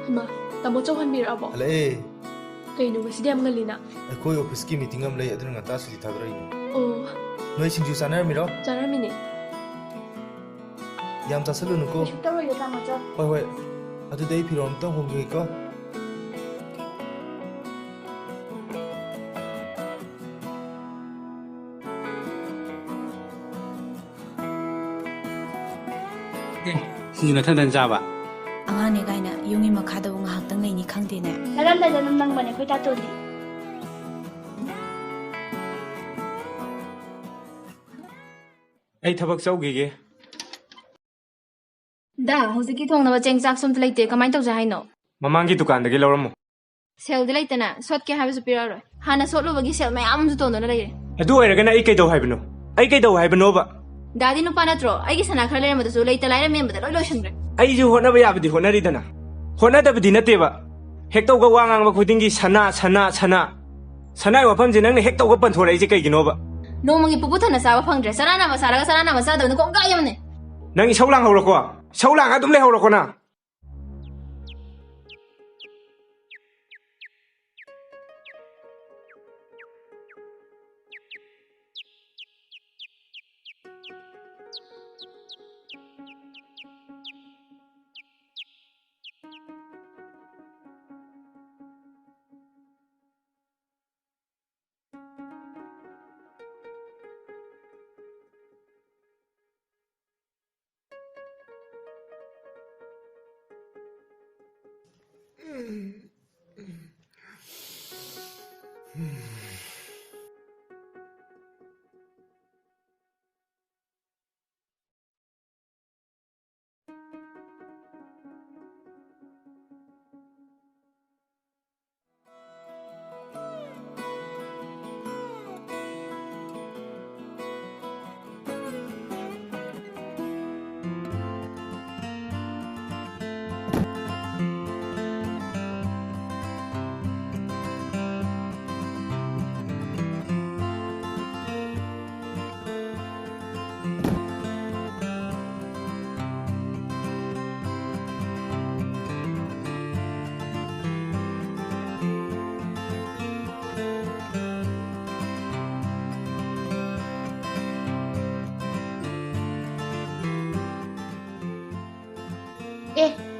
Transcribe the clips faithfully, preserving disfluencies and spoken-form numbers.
ꯏꯃꯥ, ꯇꯥꯃꯣ ꯆꯧ ꯍꯟꯕꯤꯔꯛꯑꯕꯣ? ꯍꯜꯂꯛꯑꯦ꯫ ꯀꯩꯅꯣ ꯉꯁꯤꯗꯤ ꯌꯥꯝ ꯉꯜꯂꯤꯅ? ꯑꯩꯈꯣꯏ ꯑꯣꯐꯤꯁꯀꯤ ꯃꯤꯇꯤꯡ ꯑꯃ ꯂꯩ, ꯑꯗꯨꯅ ꯉꯟꯇꯥ ꯁꯨꯇꯤ ꯊꯥꯗꯣꯔꯛꯏꯅꯦ꯫ ꯑꯣ꯫ ꯅꯣꯏ ꯁꯤꯡꯖꯨ ꯆꯥꯅꯔꯝꯃꯤꯔꯣ? ꯆꯥꯔꯝꯃꯤꯅꯦ꯫ ꯌꯥꯝ ꯆꯥꯁꯤꯜꯂꯨꯅꯨꯀꯣ꯫ ꯀꯩꯁꯨ ꯇꯧꯔꯣꯏꯌꯦ, ꯇꯥꯃꯣ ꯆꯧ꯫ ꯍꯣꯏ, ꯍꯣꯏ꯫ ꯑꯗꯨꯗꯤ ꯑꯩ ꯐꯤꯔꯣꯜ ꯑꯝꯇ ꯍꯣꯡꯈꯤꯒꯦꯀꯣ꯫ ꯑꯦ, ꯁꯤꯡꯖꯨ ꯅꯊꯟ ꯅꯊꯟ ꯆꯥꯕ? ꯑꯉꯥꯡꯅꯦ ꯀꯥꯏꯅ ꯌꯨꯝꯒꯤ ꯃꯈꯥꯗꯕꯨ ꯉꯥꯏꯍꯥꯛꯇꯪ ꯂꯩꯅꯤ ꯈꯪꯗꯦꯅꯦ꯫ ꯆꯠꯂꯝꯗꯥꯏꯗ ꯑꯗꯨꯝ ꯅꯪꯕꯅꯦ ꯑꯩꯈꯣꯏ ꯇꯥꯇꯣꯟꯗꯤ꯫ ꯑꯩ ꯊꯕꯛ ꯆꯧꯈꯤꯒꯦ꯫ ꯗꯥ, ꯍꯧꯖꯤꯛꯀꯤ ꯊꯣꯡꯅꯕ ꯆꯦꯡ ꯆꯥꯛꯁꯨ ꯑꯝꯇ ꯂꯩꯇꯦ, ꯀꯃꯥꯏꯅ ꯇꯧꯁꯦ ꯍꯥꯏꯅꯣ? ꯃꯃꯥꯡꯒꯤ ꯗꯨꯀꯥꯟꯗꯒꯤ ꯂꯧꯔꯝꯃꯣ꯫ ꯁꯦꯜꯗꯤ ꯂꯩꯇꯅ ꯁꯣꯠꯀꯦ ꯍꯥꯏꯕꯁꯨ ꯄꯤꯔꯛꯑꯔꯣꯏ꯫ ꯍꯥꯟꯅ ꯁꯣꯠꯂꯨꯕꯒꯤ ꯁꯦꯜ ꯃꯌꯥꯝ ꯑꯃꯁꯨ ꯇꯣꯟꯗꯨꯅ ꯂꯩꯔꯦ꯫ ꯑꯗꯨ ꯑꯣꯏꯔꯒꯅ ꯑꯩ ꯀꯩꯗꯧ ꯍꯥꯏꯕꯅꯣ? ꯑꯩ ꯀꯩꯗꯧ ꯍꯥꯏꯕꯅꯣꯕ? ꯗꯥꯗꯤ ꯅꯨꯄꯥ ꯅꯠꯇ꯭ꯔꯣ? ꯑꯩꯒꯤ ꯁꯅꯥ ꯈꯔ ꯂꯩꯔꯝꯕꯗꯨꯁꯨ ꯂꯩꯇ ꯂꯥꯏꯔ ꯃꯦꯟꯕꯗ ꯂꯣꯏ ꯂꯣꯏꯁꯤꯟꯈ꯭ꯔꯦ꯫ ꯑꯩꯁꯨ ꯍꯣꯠꯅꯕ ꯌꯥꯕꯗꯤ ꯍꯣꯠꯅꯔꯤꯗꯅ, ꯍꯣꯠꯅꯗꯕꯗꯤ ꯅꯠꯇꯦꯕ꯫ ꯍꯦꯛ ꯇꯧꯒ ꯋꯥ ꯉꯥꯡꯕ ꯈꯨꯗꯤꯡꯒꯤ ꯁꯅꯥ, ꯁꯅꯥ, ꯁꯅꯥ꯫ ꯁꯅꯥꯒꯤ ꯋꯥꯐꯝꯁꯦ ꯅꯪꯅ ꯍꯦꯛ ꯇꯧꯒ ꯄꯟꯊꯣꯔꯛꯏꯁꯦ ꯀꯩꯒꯤꯅꯣꯕ? ꯅꯣꯡꯃꯒꯤ ꯄꯨꯄꯨ ꯊꯟꯅ ꯆꯥꯕ ꯐꯪꯗ꯭ꯔꯦ, ꯆꯔꯥ ꯅꯥꯝꯃ ꯆꯥꯔꯒ ꯆꯔꯥ ꯅꯥꯝꯃ ꯆꯥꯗꯕꯅ ꯀꯣꯡꯒꯥꯏ ꯑꯃꯅꯦ꯫ ꯅꯪ ꯏꯁꯧ ꯂꯥꯡꯍꯧꯔꯣꯀꯣ, ꯏꯁꯧ ꯂꯥꯡꯉ ꯑꯗꯨꯝ ꯂꯩꯍꯧꯔꯣꯀꯣ ꯅꯪ꯫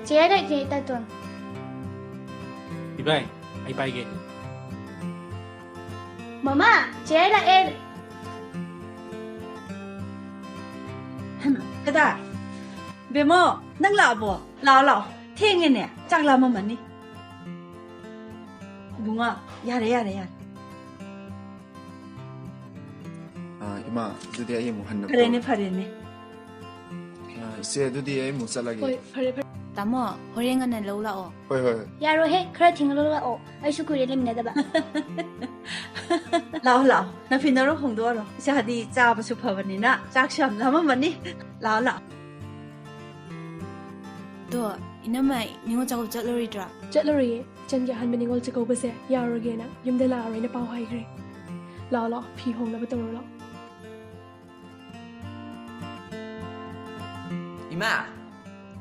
ꯆꯦꯌꯔ ꯂꯩꯇ꯭ꯔꯦ, ꯇꯥꯇꯣꯟ꯫ ꯏꯕꯥꯏ, ꯑꯩ ꯄꯥꯏꯒꯦ꯫ ꯃꯃꯥ, ꯆꯦꯌꯔ ꯂꯥꯛꯑꯦ꯫ ꯍꯩꯃꯥ, ꯀꯗꯥꯏ? ꯕꯦꯝꯃꯣ, ꯅꯪ ꯂꯥꯛꯑꯕꯣ? ꯂꯥꯛꯑꯣ, ꯂꯥꯛꯑꯣ꯫ ꯊꯦꯡꯉꯦꯅꯦ, ꯆꯥꯛ ꯂꯥꯝꯃꯝꯃꯅꯤ꯫ ꯏꯕꯨꯡꯉꯣ, ꯌꯥꯔꯦ, ꯌꯥꯔꯦ, ꯌꯥꯔꯦ꯫ ꯑꯥ, ꯏꯃꯥ, ꯑꯗꯨꯗꯤ ꯑꯩ ꯑꯃꯨꯛ ꯍꯟꯅꯕ ꯐꯔꯦꯅꯦ, ꯇꯧꯔꯒꯦ꯫ ꯐꯔꯦꯅꯦ꯫ ꯑꯥ, ꯏꯆꯦ, ꯑꯗꯨꯗꯤ ꯑꯩ ꯑꯃꯨꯛ ꯆꯠꯂꯒꯦ꯫ ꯍꯣꯏ, ꯐꯔꯦ, ꯐꯔꯦ꯫ ꯇꯥꯃꯣ, ꯍꯣꯔꯦꯟ ꯉꯟꯅ ꯂꯧ ꯂꯥꯛꯑꯣ꯫ ꯍꯣꯏ, ꯍꯣꯏ, ꯍꯣꯏ꯫ ꯌꯥꯔꯣꯏꯍꯦ, ꯈꯔ ꯊꯦꯡꯅ ꯂꯧ ꯂꯥꯛꯑꯣ꯫ ꯑꯩꯁꯨ ꯀꯨꯏꯔꯦ ꯂꯩꯃꯤꯟꯅꯗꯕ꯫ ꯂꯥꯛꯑꯣ, ꯂꯥꯛꯑꯣ꯫ ꯅꯐꯤ ꯅꯔꯣꯜ ꯍꯣꯡꯗꯣꯛꯑꯔꯣ꯫ ꯏꯆꯥꯗꯤ ꯆꯥꯕꯁꯨ ꯐꯕꯅꯤꯅ ꯆꯥꯛꯁꯨ ꯌꯥꯝ ꯂꯥꯝꯃꯝꯃꯅꯤ꯫ ꯂꯥꯛꯑꯣ, ꯂꯥꯛꯑꯣ꯫ ꯑꯗꯣ, ꯏꯅꯝꯃ, ꯅꯤꯉꯣꯜ ꯆꯥꯛꯀꯧꯕ ꯆꯠꯂꯔꯣꯏꯗ꯭ꯔꯣ? ꯆꯠꯂꯔꯣꯏꯌꯦ꯫ ꯏꯆꯟꯒꯤ ꯑꯍꯥꯟꯕ ꯅꯤꯉꯣꯜ ꯆꯥꯛꯀꯧꯕꯁꯦ ꯌꯥꯔꯣꯏꯒꯦꯅ ꯌꯨꯝꯗ ꯂꯥꯛꯑꯔꯣꯏꯅ ꯄꯥꯎ ꯍꯥꯏꯈ꯭ꯔꯦ꯫ ꯂꯥꯛꯑꯣ, ꯂꯥꯛꯑꯣ, ꯐꯤ ꯍꯣꯡꯅꯕ ꯇꯧꯔꯣ, ꯂꯥꯛꯑꯣ꯫ ꯏꯃꯥ!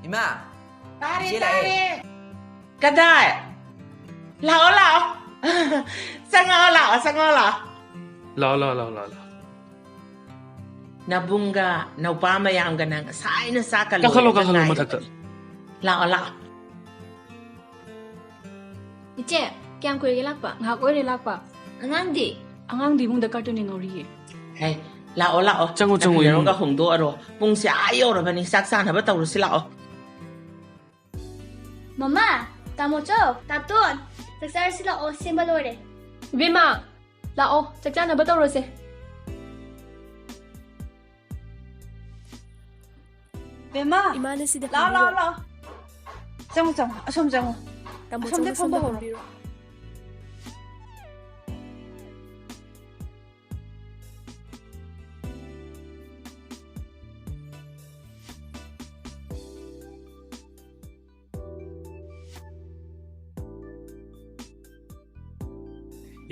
ꯏꯃꯥ! ꯇꯥꯔꯦ, ꯏꯆꯦ ꯂꯥꯛꯑꯦ꯫ ꯇꯥꯔꯦ꯫ ꯀꯗꯥꯏ? ꯂꯥꯛꯑꯣ, ꯂꯥꯛꯑꯣ꯫ ꯆꯪꯉꯛꯑꯣ, ꯂꯥꯛꯑꯣ, ꯆꯪꯉꯛꯑꯣ, ꯂꯥꯛꯑꯣ꯫ ꯂꯥꯛꯑꯣ, ꯂꯥꯛꯑꯣ, ꯂꯥꯛꯑꯣ, ꯂꯥꯛꯑꯣ, ꯂꯥꯛꯑꯣ꯫ ꯅꯕꯨꯡꯒ ꯅꯧꯄꯥ ꯃꯌꯥꯝꯒꯅ ꯉꯁꯥꯏꯅ ꯆꯥꯛꯀ ꯀꯥꯈꯠꯂꯣ, ꯂꯣꯏꯔꯒ ꯀꯥꯈꯠꯂꯣ, ꯉꯥꯏꯔꯕꯅꯤ꯫ ꯃꯊꯛꯇ꯫ ꯂꯥꯛꯑꯣ, ꯂꯥꯛꯑꯣ꯫ ꯏꯆꯦ, ꯀꯌꯥꯝ ꯀꯨꯏꯔꯒꯦ ꯂꯥꯛꯄ? ꯉꯥꯏꯍꯥꯛ ꯑꯣꯏꯔꯦ ꯂꯥꯛꯄ꯫ ꯑꯉꯥꯡꯗꯤ? ꯑꯉꯥꯡꯗꯤ ꯏꯃꯨꯡꯗ cartoon ꯌꯦꯡꯍꯧꯔꯤꯌꯦ꯫ ꯍꯦ, ꯂꯥꯛꯑꯣ, ꯂꯥꯛꯑꯣ꯫ ꯆꯪꯉꯣ, ꯆꯪꯉꯣ, ꯅꯐꯤ ꯅꯔꯣꯜꯒ ꯏꯃꯨꯡ꯫ ꯍꯣꯡꯗꯣꯛꯑꯔꯣ꯫ ꯄꯨꯡꯁꯦ ꯑꯥ ꯌꯧꯔꯕꯅꯤ, ꯆꯥꯛ ꯆꯥꯅꯕ ꯇꯧꯔꯨꯁꯤ ꯂꯥꯛꯑꯣ꯫ ꯃꯃꯥ, ꯇꯥꯃꯣꯆꯧ, ꯇꯥꯇꯣꯟ, ꯆꯥꯛ ꯆꯥꯔꯁꯤ ꯂꯥꯛꯑꯣ, ꯁꯦꯝꯕ ꯂꯣꯏꯔꯦ꯫ ꯏꯕꯦꯝꯃ, ꯂꯥꯛꯑꯣ, ꯆꯥꯛ ꯆꯥꯅꯕ ꯇꯧꯔꯁꯦ꯫ ꯕꯦꯝꯃ, ꯏꯃꯥꯅ ꯁꯤꯗ ꯂꯥꯛꯑꯣ, ꯂꯥꯛꯑꯣ, ꯐꯝꯕꯤꯔꯣ꯫ ꯂꯥꯛꯑꯣ꯫ ꯆꯪꯉꯣ, ꯆꯪꯉꯣ, ꯑꯁꯣꯝ ꯆꯪꯉꯣ꯫ ꯇꯥꯃꯣ, ꯑꯁꯣꯝꯗ ꯆꯪꯉꯣ, ꯐꯝꯕ ꯁꯣꯝꯗ ꯍꯧꯔꯣ꯫ ꯐꯝꯕꯤꯔꯣ꯫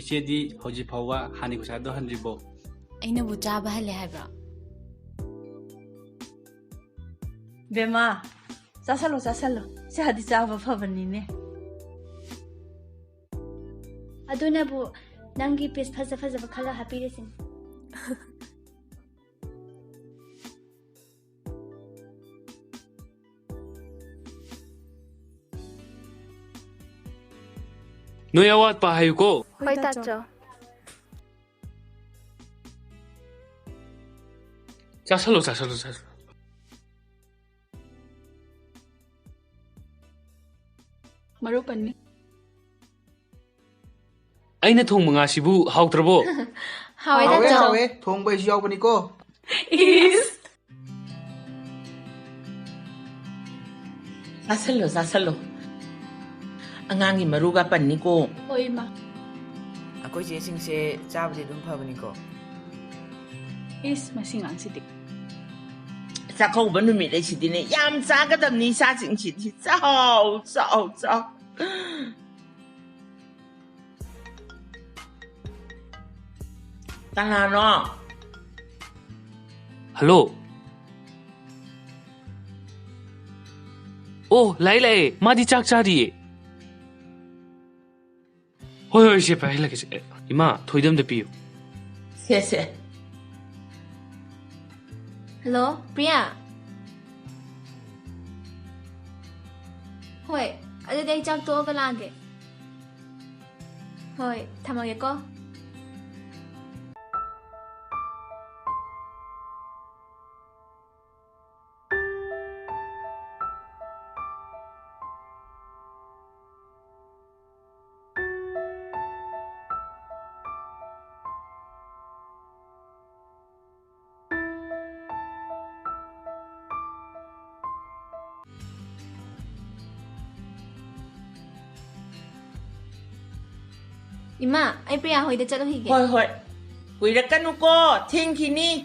ꯏꯆꯦꯗꯤ ꯍꯧꯖꯤꯛ ꯐꯥꯎꯕ ꯍꯥꯟꯅꯒꯤ ꯈꯨꯠꯁꯥꯗꯣ ꯍꯟꯗ꯭ꯔꯤꯕꯣ? ꯑꯩꯅꯕꯨ ꯆꯥꯕ ꯍꯜꯂꯦ ꯍꯥꯏꯕ꯭ꯔꯣ? ꯕꯦꯝꯃ, ꯆꯥꯁꯜꯂꯣ, ꯆꯥꯁꯜꯂꯣ꯫ ꯆꯥꯗꯤ ꯆꯥꯕ ꯐꯕꯅꯤꯅꯦ꯫ ꯑꯗꯨꯅꯕꯨ ꯅꯪꯒꯤ piece ꯐꯖ ꯐꯖꯕ ꯈꯜꯂ ꯍꯥꯞꯄꯤꯔꯤꯁꯤꯅꯤ꯫ ꯅꯣꯏ ꯑꯋꯥꯠꯄ ꯍꯥꯏꯌꯨꯀꯣ꯫ ꯍꯣꯏ, ꯇꯥꯆꯧ꯫ ꯆꯥꯁꯜꯂꯣ, ꯆꯥꯁꯜꯂꯣ, ꯆꯥꯁꯜꯂꯣ꯫ ꯃꯔꯨ ꯄꯟꯅꯤ꯫ ꯑꯩꯅ ꯊꯣꯡꯕ ꯉꯥꯁꯤꯕꯨ ꯍꯥꯎꯇ꯭ꯔꯕꯣ? ꯍꯥꯎꯋꯦ, ꯍꯥꯎꯋꯦ, ꯇꯥꯆꯧ꯫ ꯍꯥꯎꯋꯦ꯫ ꯊꯣꯡꯕ ꯑꯩꯁꯨ ꯌꯥꯎꯕꯅꯤꯀꯣ꯫ ꯏꯁ꯫ ꯆꯥꯁꯜꯂꯣ, ꯆꯥꯁꯜꯂꯣ꯫ ꯑꯉꯥꯡꯒꯤ ꯃꯔꯨꯒ ꯄꯟꯅꯤꯀꯣ꯫ ꯍꯣꯏ, ꯏꯃꯥ꯫ ꯑꯩꯈꯣꯏ ꯆꯦꯁꯤꯡꯁꯦ ꯆꯥꯕꯗꯤ ꯑꯗꯨꯝ ꯐꯕꯅꯤꯀꯣ꯫ ꯏꯁ, ꯃꯁꯤ ꯉꯥꯡꯁꯤꯗꯤ꯫ ꯆꯥꯛꯀꯧꯕ ꯅꯨꯃꯤꯠ ꯑꯩꯁꯤꯗꯤꯅꯦ, ꯌꯥꯝ ꯆꯥꯒꯗꯕꯅꯤ ꯏꯆꯥꯁꯤꯡꯁꯤꯗꯤ꯫ ꯆꯥꯎ, ꯆꯥꯎ, ꯆꯥꯎ꯫ ꯀꯅꯥꯅꯣ? ꯍꯜꯂꯣ꯫ ꯑꯣ, ꯂꯥꯛꯑꯦ, ꯂꯥꯛꯑꯦ꯫ ꯃꯥꯗꯤ ꯆꯥꯛ ꯆꯥꯔꯤꯌꯦ꯫ ꯍꯣꯏ, ꯍꯣꯏ, ꯁꯦ, ꯄꯥꯏꯍꯜꯂꯒꯦ, ꯁꯦ꯫ ꯑꯦ, ꯏꯃꯥ, ꯊꯣꯏꯗ ꯑꯝꯇ ꯄꯤꯌꯨ꯫ ꯁꯦ, ꯁꯦ꯫ ꯍꯜꯂꯣ, ꯄ꯭ꯔꯤꯌꯥ? ꯍꯣꯏ, ꯑꯗꯨꯗꯤ ꯑꯩ ꯆꯥꯛ ꯇꯣꯛꯑꯒ ꯂꯥꯛꯑꯒꯦ꯫ ꯍꯣꯏ, ꯊꯝꯃꯒꯦꯀꯣ꯫ ꯏꯃꯥ, ꯑꯩ ꯄ꯭ꯔꯤꯌꯥ ꯍꯣꯏꯗ ꯆꯠꯂꯨꯈꯤꯒꯦ꯫ ꯍꯣꯏ, ꯍꯣꯏ꯫ ꯀꯨꯏꯔꯛꯀꯅꯨꯀꯣ, ꯊꯦꯡꯈꯤꯅꯤ꯫